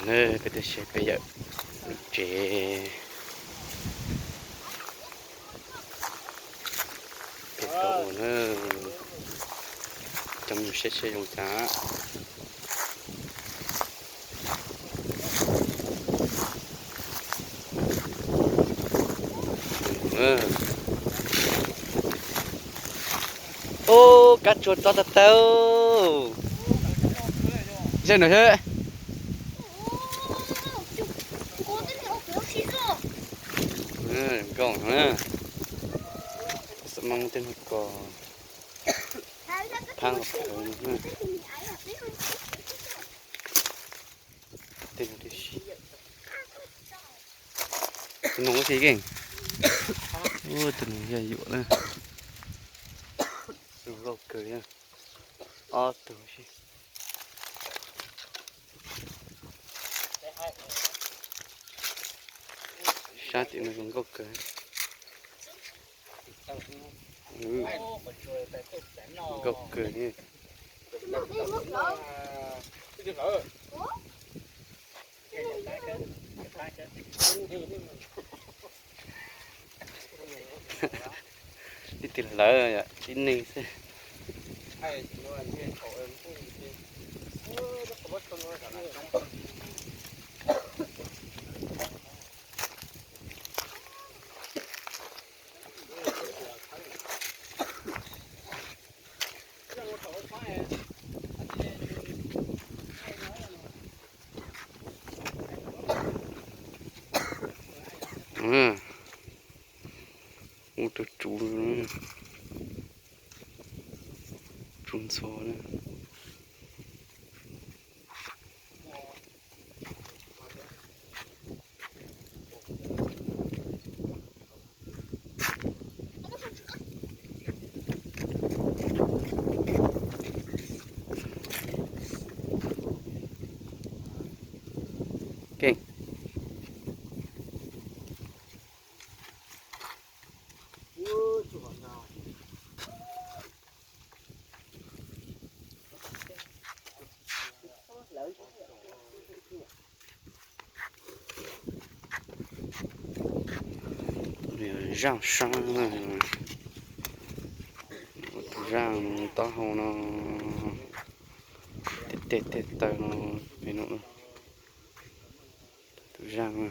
Peb tuaj saib peb yawm lub tsev. Peb tau ua na, coj mus saib saib zoo cas. Ub, kab tsuag tso tawv tawv. Saib no seb. Nkauj na. Xab mab muab tej no ko. Phab nkaus tawv no. Tej no tib si. Tus noog ua tsi keej. Ub, tus noog yog yuam na. Zoo nkauj kawg li. Ob tug si. Sab tim no zoo nkauj kawg. Nkauj kawg li. Tib tug hlawv, tib neeg xwb. Ua rau tsuv, tsuv ntxhua na. Zaaj sab, tus zaaj taub hau no, tej tej taw no, tus zaaj.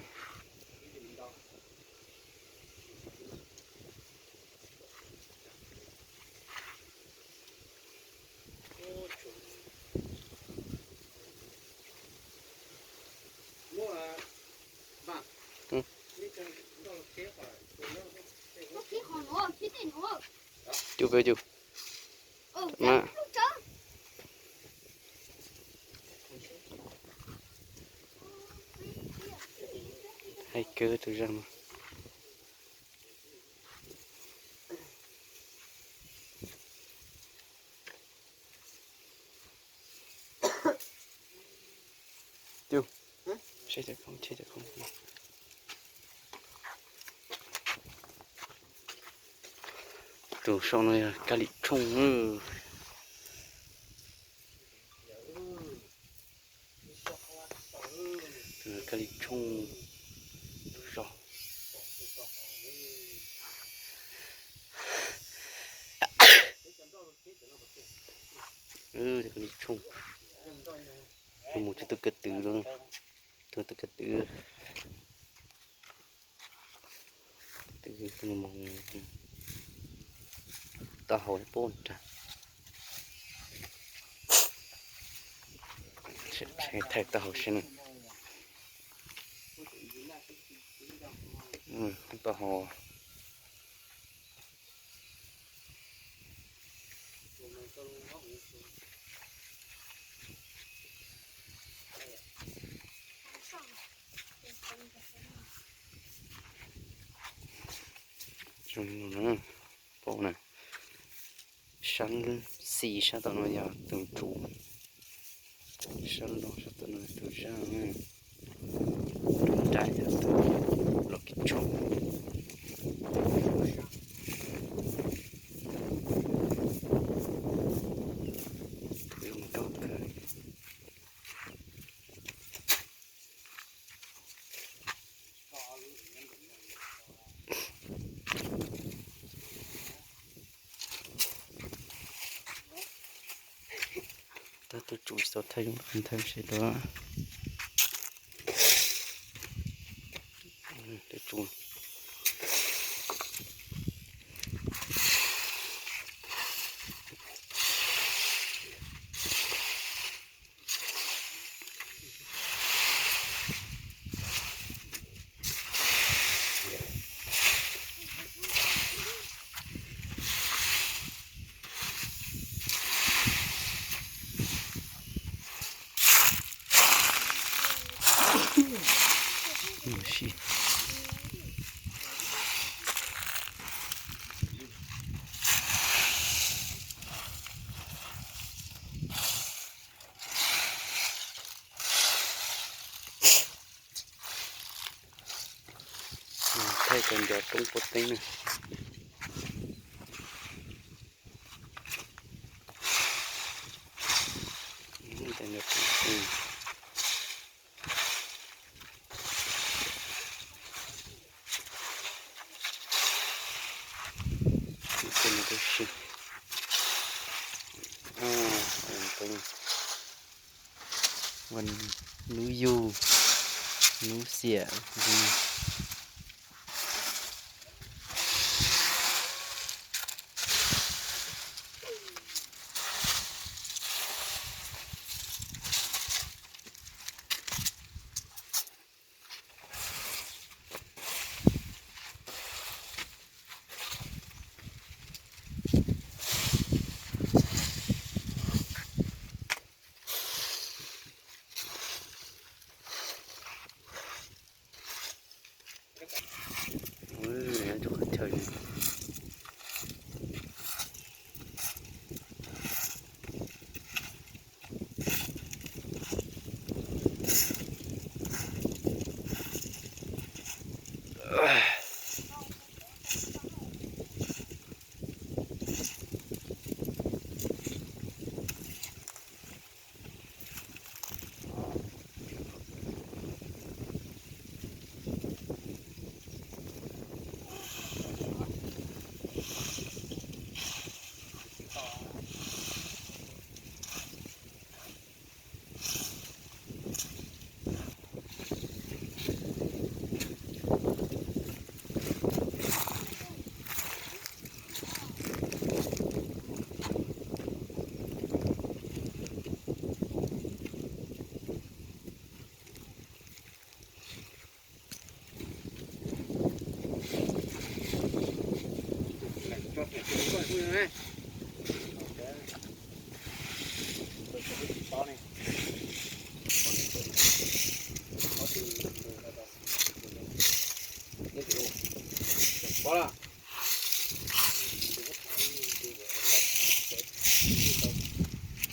Cug peb cug. Hais kawg tus zaaj no. Tus sau no yog kab lim tshooj. Kab lim tshooj, tus sau. Kab lim tshooj. Mus tsis tus kaw twv no, tus tus kaw twv. Taub hau poob nrag. Thaij taub hau seb na. Taub hau. Zoo no na, paub na. Sab xis sab tom no yog tus tsuv, sab laug sab tom no tus zaaj, tus nraim yog tus los kis tshooj. Zoo nkauj kawg. Tsis tau thawj zoo thawj seb rau. Thaij cov nco roob pob teeb na. Ua nub yug, nub xiam. Pov la.